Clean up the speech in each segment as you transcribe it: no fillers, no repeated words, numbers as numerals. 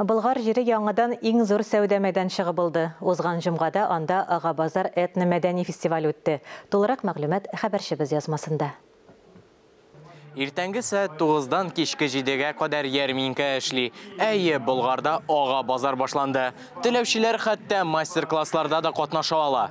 Болгар җире яңадан иң зур сәүдә мәйданчыгы булды. Узган җомгада анда Ага базар этномәдәни фестивале үтте. Тулырак мәгълүмат хәбәрчебез язмасында. Иртәнге сәгать 9-дан кичке 7-гә кадәр ярминкә эшли. Әйе, Болгарда Ага базар башланды. Теләүчеләр хәтта мастер-классларда да катнаша ала.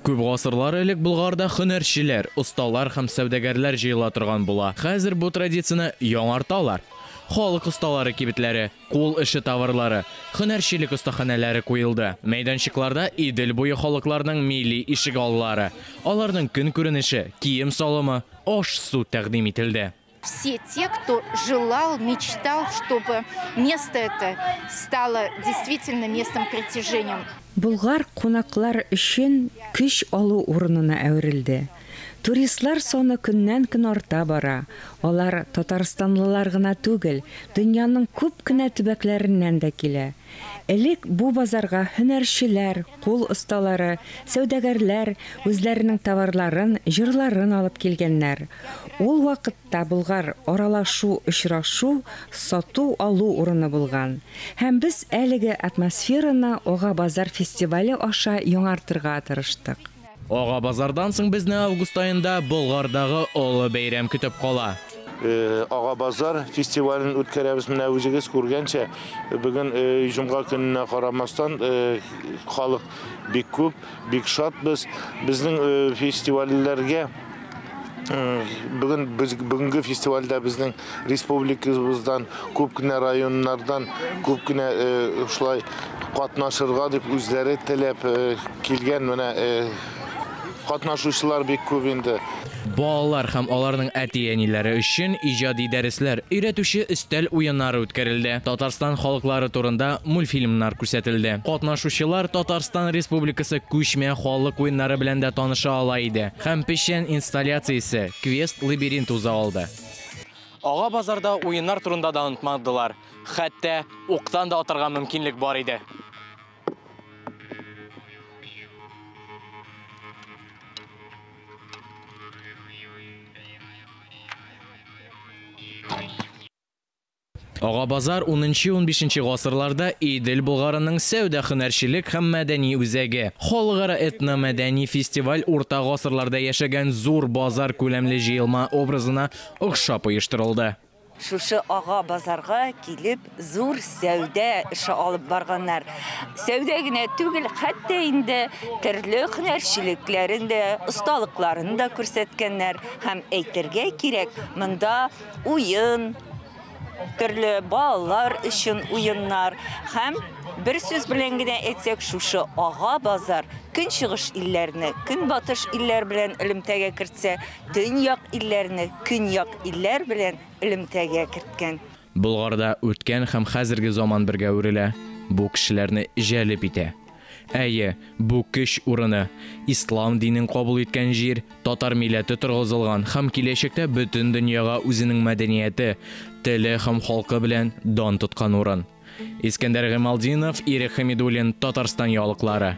Күп гасырлар элек Болгарда һөнәрчеләр, осталар һәм сәүдәгәрләр җыела торган була. Хәзер бу традицияне яңарталар. Халык осталары кибетләре, кул эше товарлары, һөнәрчелек остаханәләре куелды. Мәйданчыкларда Идел буе халыкларының милли ишегаллары, аларның көн күренеше, кием-салымы, аш-су тәкъдим ителде. Все те, кто желал, мечтал, чтобы место это стало действительно местом притяжения. Болгар кунаклар өчен көч алу урынына әверелде. Туристлар саны көннән-көн арта бара. Алар татарстанлылар гына түгел, дөньяның күп кенә төбәкләреннән дә килә. Элек бу базарга һөнәрчеләр, кул осталары, сәүдәгәрләр үзләренең товарларын, җырларын алып килгәннәр. Ул вакытта Болгар аралашу, очрашу, сату-алу урыны булган. Һәм без әлеге атмосфераны Ага базар фестивале аша яңартырга тырыштык. Ага базардан соң безне август аенда Болгардагы олы бәйрәм көтеп кала. Ага базар фестивален үткәрәбез. Менә үзегез күргәнчә, бүген җомга көненә карамастан халык бик күп, бик шатбыз. Безнең фестивальләргә бүген без бүгенге фестивальдә безнең республикабыздан күп кенә районнардан күп кенә шулай катнашырга дип үзләре теләп килгән менә катнашучылар бик күп инде. Балалар һәм аларның әти-әниләре өчен иҗади дәресләр, өйрәтүче өстәл уеннары үткәрелде. Татарстан халыклары турында мультфильмнар күрсәтелде. Катнашучылар Татарстан Республикасы күчмә халык уеннары белән дә таныша ала иде. Һәм печән инсталляциясе, квест-лабиринт уза алды. Ага базарда уеннар турында да онытмадылар. Хәтта уктан да атарга мөмкинлек бар иде. Ага базар 10-15 гасырларда Идел Болгарының сәүдә һөнәрчелек һәм мәдәни үзәге. Халыкара этномәдәни фестиваль урта гасырларда яшәгән зур базар күләмле җыелма образына охшап оештырылды. Шушы Ага базарга килеп зур сәүдә эше алып барганнар. Сәүдә генә түгел, хәтта инде төрле һөнәрчелекләрен дә, осталыкларын да күрсәткәннәр. Һәм әйтергә кирәк, монда уен, төрле балалар өчен уеннар һәм бер сүз белән генә әйтсәк, шушы Ага базар көнчыгыш илләрне көнбатыш илләр белән элемтәгә кертсә, төньяк илләрне көньяк илләр белән элемтәгә керткән. Болгарда үткән һәм хәзерге заман бергә үрелә. Бу кешеләрне җәлеп итә. Әйе, бу көч урыны. Ислам динен кабул иткән җир, татар милләте торгызылган һәм киләчәктә бөтен дөньяга үзенең мәдәнияте, теле һәм халкы белән дан тоткан урын. Искәндәр Гыймалтдинов, Ирек Хәмидуллин, Татарстан яңалыклары.